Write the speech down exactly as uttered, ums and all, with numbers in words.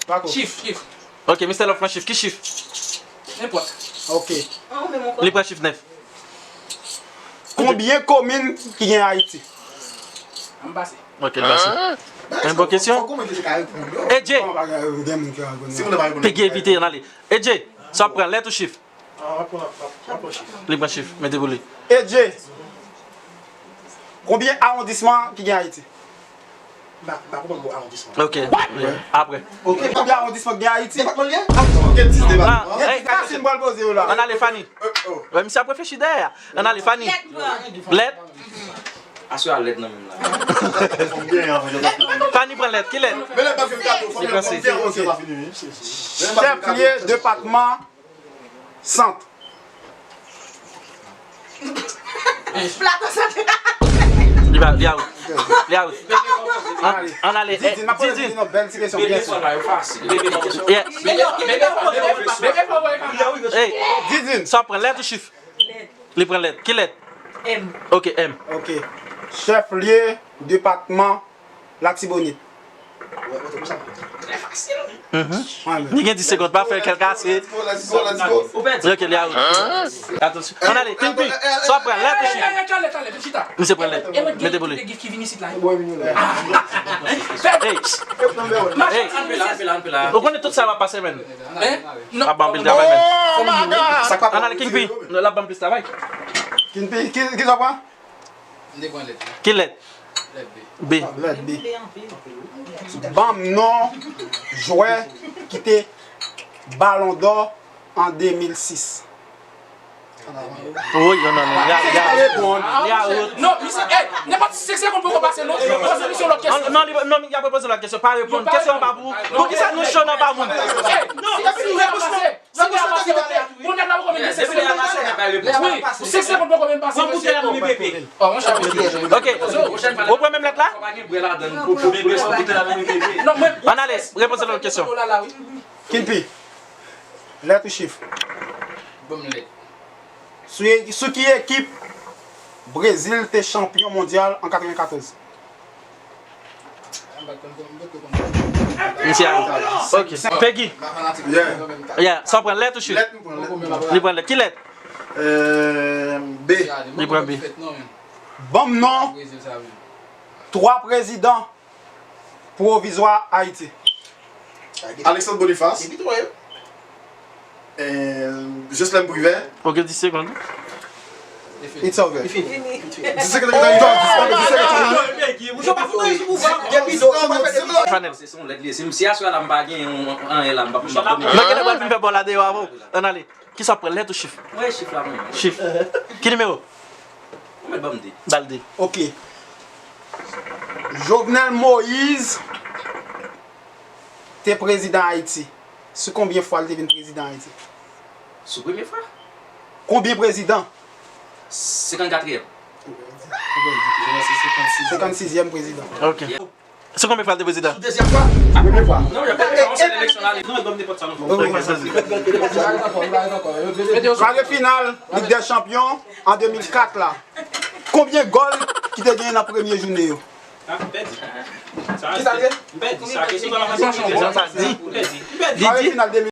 Pako. Chif, chif. Ok, Mister Love pran chif. Ki chif? Nenpòt. Ok. Li pran chif nèf. Konbyen komin ki gen Ayiti? Ann pase. Ok, l pase. Yon bon kesyon. Fò koman ki te ka reponn yo? E Dje. Bon, bagay yo, gen moun ki reponn. Si moun nan pa reponn. Peggy evite, ann ale. E Dje, sa w ap pran, lèt ou chif? Ah, w ap pran, w ap, w ap pran chif. Li pran chif, mete pou li. E Dje, konbyen awondisman ki gen Ayiti? M pa, m pa konprann mo awondisman. Ok, apre. Ok, konbyen awondisman ki gen Ayiti? Depatman li ye? Gen dis depatman. Ki kesyon m pral poze yo la? Ann ale, Fanny. Wè, misye ap reflechi dèyè a. Ann ale, Fanny. Lèt. Aswè a lèt nan menm la. Fanny pran lèt. Ki lèt? Li franse. Chèflye depatman Sant. Plato Santral. Li pa, li out. Li out. Ann ale. Didin, m ap poze Didin yon bèl ti kesyon, byen senp. Yeah. Didin, sa w pran, lèt ou chif? Li pran lèt. Ki lèt? M. Ok, M. Ok. Chèflye depatman Latibonit. Li gen dis segonn, pa fè kè l kase. Ok, li out. Atansyon. Ann ale, King P. Sa w ap pran, lèt ou chif? Misye pran lèt. Mete pou li. Hey. Hey. Ou konnen tout sa w ap pase, menn. Ap ban anpil travay, menn. Ann ale, King P. L ap ban plis travay. King P, ki, ki sa w pran? M te pran lèt. Ki lèt? Lèt B. B. Lèt B. Ban m non jwè ki te Balon dò an de mil sis. Woy, non, non, non. Li a, li a, li a wont. Non, misye, ey, nenpòt senk segonn poko pase, non. Poze misye lòt kesyon. Non, li, non, y ap repoze lòt kesyon. Pa reponn. Kesyon an pa pou ou. Poukisa nou cho nan pa moun? Ey, non, si, si, si, Sa gen a pase, kounye a la poko menm pase. Wi, senk segonn poko menm pase. Pran koutèy la nan men pepe. Oh, monchè, ok. Ou pran menm lèt la? Non, mwen. Ann ale, repoze lòt kesyon. King P, lèt ou chif? Ban m lèt. Sou, sou ki ekip Brezil te chanpyon mondyal an katrevenkatòz? Misye a. Ok. Peggy. Yeah. Yeah. Sa w pran, lèt ou chif? Lèt, m pran lèt. Li pran lèt. Ki lèt? Euh, B. Li pran B. Ban m non twa prezidan pwovizwa Ayiti. Alexandre Boniface. Euh, Jocelerme Privert. Ok, dis segonn. It's over. Dis segonn, dis segonn, dis segonn. Chanèl. Se son lèt li ye. Si, si aswè la m pa gen yon, anyen la, m p ap, m p ap. Non, genlè pral vin fè bò la deyò avè w. Ann ale. Kisa w pran, lèt ou chif? Mwen chif la, mwen. Chif. Ki nimewo? Ou mèt ban m de. Ba l de. Ok. Jovenel Moïse te prezidan Ayiti. Sou konbyen fwa l te vin prezidan Ayiti? Sou premye fwa. Konbyen prezidan? Senkannkatriyèm. Senkannsizyèm prezidan. Ok. Sou konbyen fwa l te prezidan? Sou dezyèm fwa. Premye fwa. Non, y ap fè yon sèl eleksyon la. Non, l ban m nenpòt sa, non. Wi, wi. Kare final Lig dè Chanpyon an de mil kat la. Konbyen gòl ki te genyen nan premye jounen yo? Ah, m pèdi. Sa, m pèdi. Sa, kesyon sa pa fasil. Di. Di, di. Kare final de mil